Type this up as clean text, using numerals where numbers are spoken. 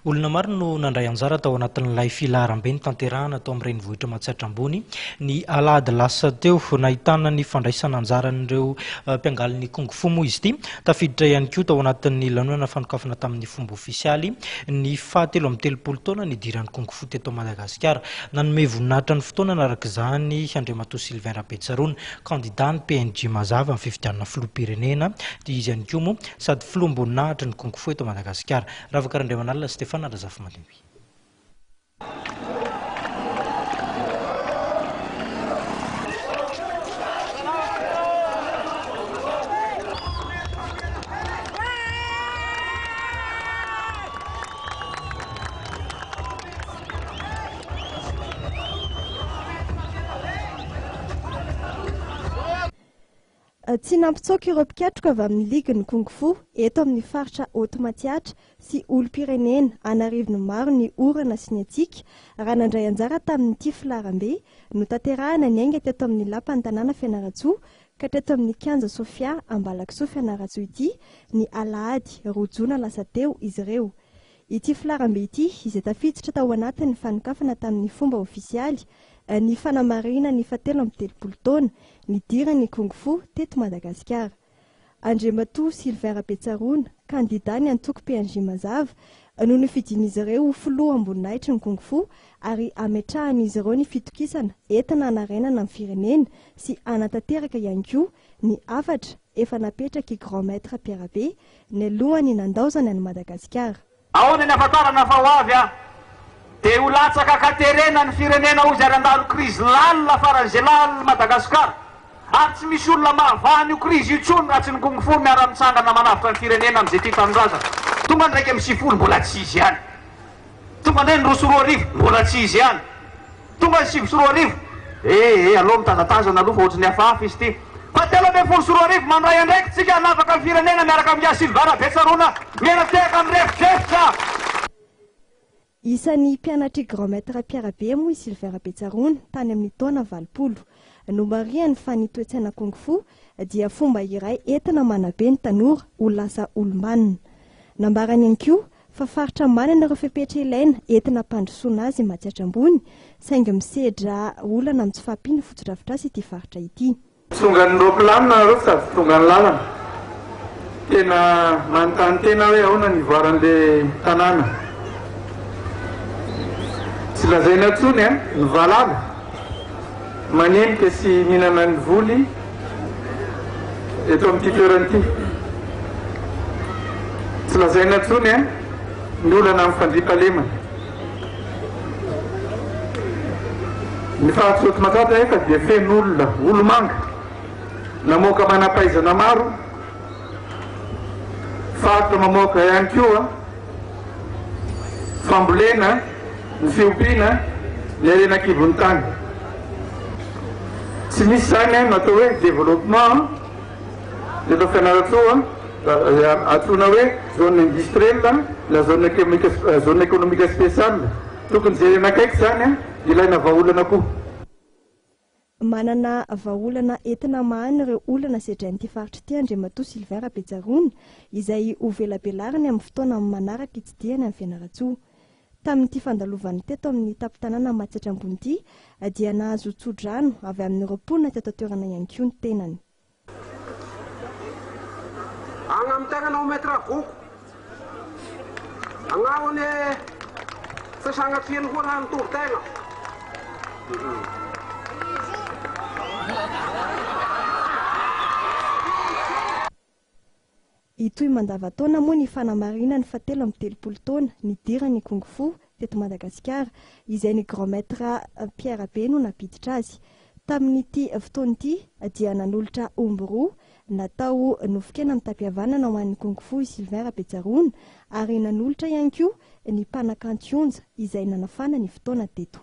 Olona maro no nandray anjara tao anatin'ilay filaharambe notanterahana tao amin'ny renivohitra Matsiatra Ambony ny alahady lasa teo. Nahitana ny fandraisana anjaran'ireo mpiangaly ny Kung Fu moa izy ity. Tafiditra ihany koa tao anatin'ny lanonana fanokafana tamin'ny fomba ofisialy ny fahatelo amby telopolo taona nidiran'ny Kung Fu teto Madagasikara. Nanome voninahitra ny fotoana araka izany Andriamatoa Sylvain Rabetsaroana, kandida ny PNJ Mazava amin'ny fifidianana filoham-pirenena. Dia izy ihany koa moa sady filoham-boninahitry ny Kung Fu eto Madagasikara. Ravaka Randriamanalina Stéphane Razafimandimby. Tsy nampitsoaka ireo mpikatroka avy amin'ny ligin'ny Kung Fu eto amin'ny faritra Haute Matsiatra sy olom-pirenena an'arivony maro ny orana sy ny hatsiaka raha nandray anjara tamin'ity filaharambe notanterahina niainga teto amin'ny Lapan'ny tanàna Fianarantsoa ka teto amin'ny kianja Sofia Ambalakisoa Fianarantsoa ity ny alahady 2 jona lasa teo izy ireo. Ity filaharambe ity izay tafiditra tao anatin'ny fanokafana tamin'ny fomba ofisialy ny fanamarihina ny fahatelo amby telopolo taona nidiran'ny Kung Fu teto Madagasikara. Andriamatoa Sylvain Rabetsaroana, kandida ny antoko PNJ Mazava, no nofidian'izy ireo ho filoham-boninahitry ny Kung Fu ary ametrahan'izy ireo ny fitokisana entina hanarenana ny firenena sy hanatanteraka ihany koa ny hafatra efa napetrak'i Grand Maître Pierre Rabe nialohan'ny nandaozany an'i Madagasikara. Ahoana ny ahafantarana fa ho avy aho? Dia ho latsaka an-katerena ny firenena hozy ary handalo krizy lalina faran'izay lalina Madagasikara. Ary tsy misy olona mahavaha an'io krizy io intsony raha tsy ny Kung Fu miara-mitsangana manavotra ny firenena amin'izay tia tanindrazana. Tonga ny 91 mbola tsy izy ihany. Tonga indray ny 2002, mbola tsy izy ihany. Tonga ny 2009, eh eh, aleo mitazatazana aloha fa ohatry ny hafahafa izy ity. Fa 2013, mandray andraikitra isika hanafaka ny firenena miaraka amin'i Ingahy Sylvain Rabetsaroana, miara-tehaka mirefodrefotra. Isan'ny mpianatr'i Grand Maître Pierre Rabe moa i Sylvain Rabetsaroana tany amin'ny taona 80. Nomarihany fa ny toe-tsaina Kung Fu dia fomba iray entina manabe ny tanora ho lasa olom-banona. Nambarany ihany koa fa faritra manana ireo fepetra ilaina entina hampandrosoana azy Matsiatra Ambony, saingy misedra olana amin'ny tsy fahampian'ny fotodrafitrasa ity faritra ity. Tongan'ny roaplanina nareo sady tongan'ny lalana. Tena manontany tena hoe ahoana ny hivoaran'le tanàna. Tsy lazaina intsony an, ny valala manenika sy mihinana ny voly eto amin'ity toerana ity. Tsy lazaina intsony an, ny olana amin'ny fandriampahalemana. Ny fahatsoty matratra efa dia feno olona, olomanga, namoaka manam-pahaizana maro, faritra mamoaka ihany koa fambolena, ny fiompiana, ny harena an-kibon'ny tany. Tsy misy izany no atao hoe développement eto Fianarantsoa, antsoina hoe zone industrielle na zone économique zone économique spéciale. Tokony jerena akaiky izany, ilaina vahaolana koa. Manana vahaolana entina hamahana ireo olana sedrain'ity faritra ity Andriamatoa Sylvain Rabetsaroana, izay hovelabelariny amin'ny fotoana manaraka hitsidihany an'i Fianarantsoa. Tamin'ity fandalovany teto amin'ny tampon-tanàna Matsiatra Ambony ity dia nahazo tso-drano avy amin'ireo mponina teto an-toerana ihany koa ny tenany. Agna amy tegna nao maître goko. Agnao anie tsy sagnatria ny ho raha nitory tegna. Hitohy mandavantaona moa ny fanamarihana ny fahatelo amby telopolo taona nidiran'ny Kung Fu teto Madagasikara, izay ny Grand Maître Pierre Rabe no nampiditra azy. Tamin'ity fotoana ity dia nanolotra omby roa natao nofon-kena mitam-pihavanana ho an'ny Kung Fu i Sylvain Rabetsaroana ary nanolotra ihany koa ny mpanakanto Onja izay nanafana ny fotoana teto.